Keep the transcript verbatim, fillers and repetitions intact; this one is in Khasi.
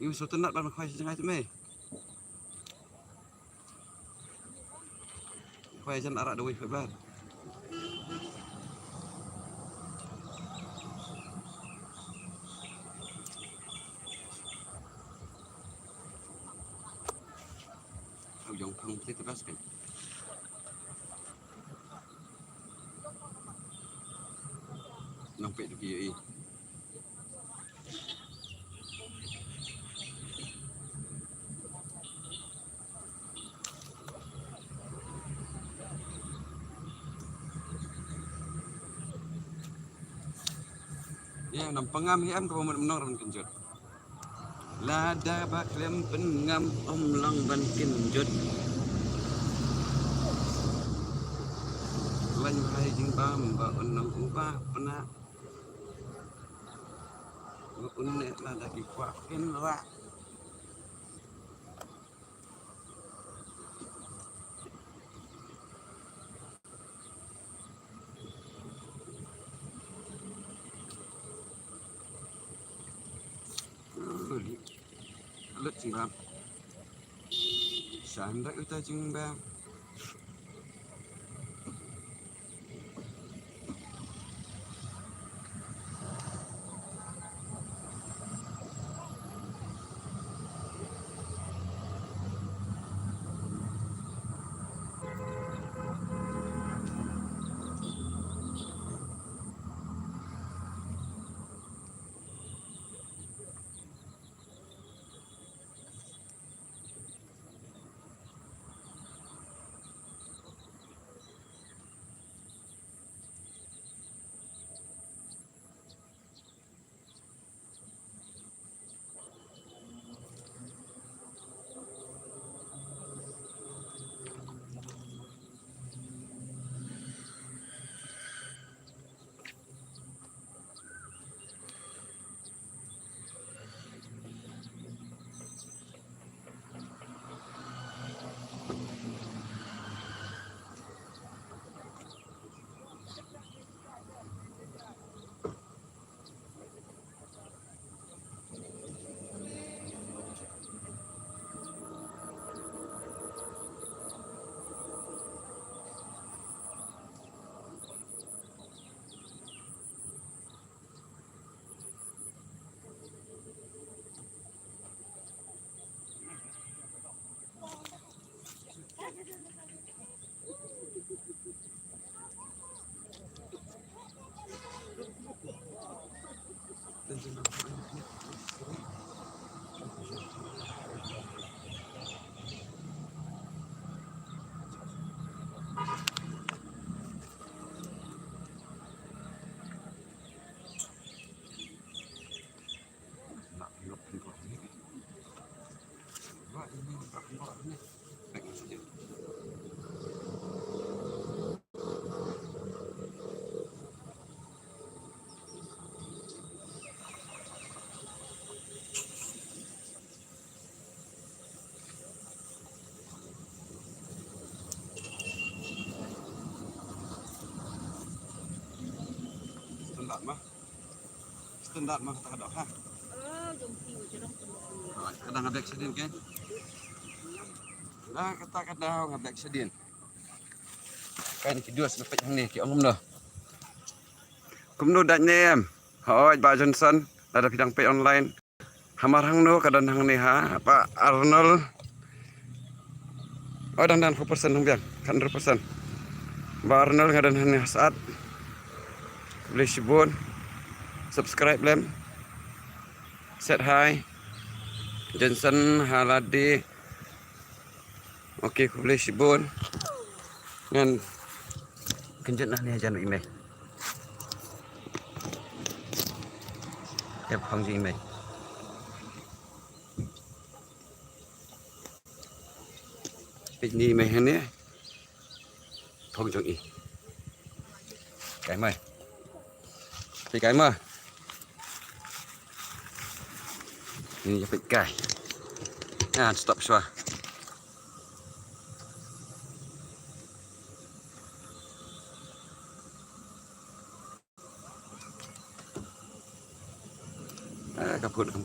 Yu sotenat ban khwai sejngai tu me. Khwai jan arak dawai khwai blar. Au jong phang pli teras kan. Nang pek tu ki i. Ya, nam pengam hi am ka ba mut mnong ran kynjut. Lada ba khlem pengam ym long ban kynjut. Lain bha jingbam ba un long uba pna. Ba un ne lada ki kwah kynrah. Lut jingbam. Shan da uta jingbam. Standard ma. Standard ma kata ka dok ha. Ka dang nga bek shadien ke. Dah kata ka dang nga bek shadien. Kan ki dus na pek hangne ki ong kumno. Kumno dak ne em. Hoi ba Johnson, lada phi dang pek online. Hamar hangno ka don hangne ha, ba Arnold. Oh, dang dang, hundred percent dang biang, hundred percent. Ba Arnold nga don hangne ha sat. Khublei shibun. Subscribe lem. Set hai. Johnson Haladi. Ok, khublei shibun. Ngan kynjut na ne jan i mei. Ep hong ji i mei. Pit ni mei hene. Phong jong i. Kai mai. Pit kai ma. Ni ya pit kai. Ah, stop shwa. Ah, ka phut ka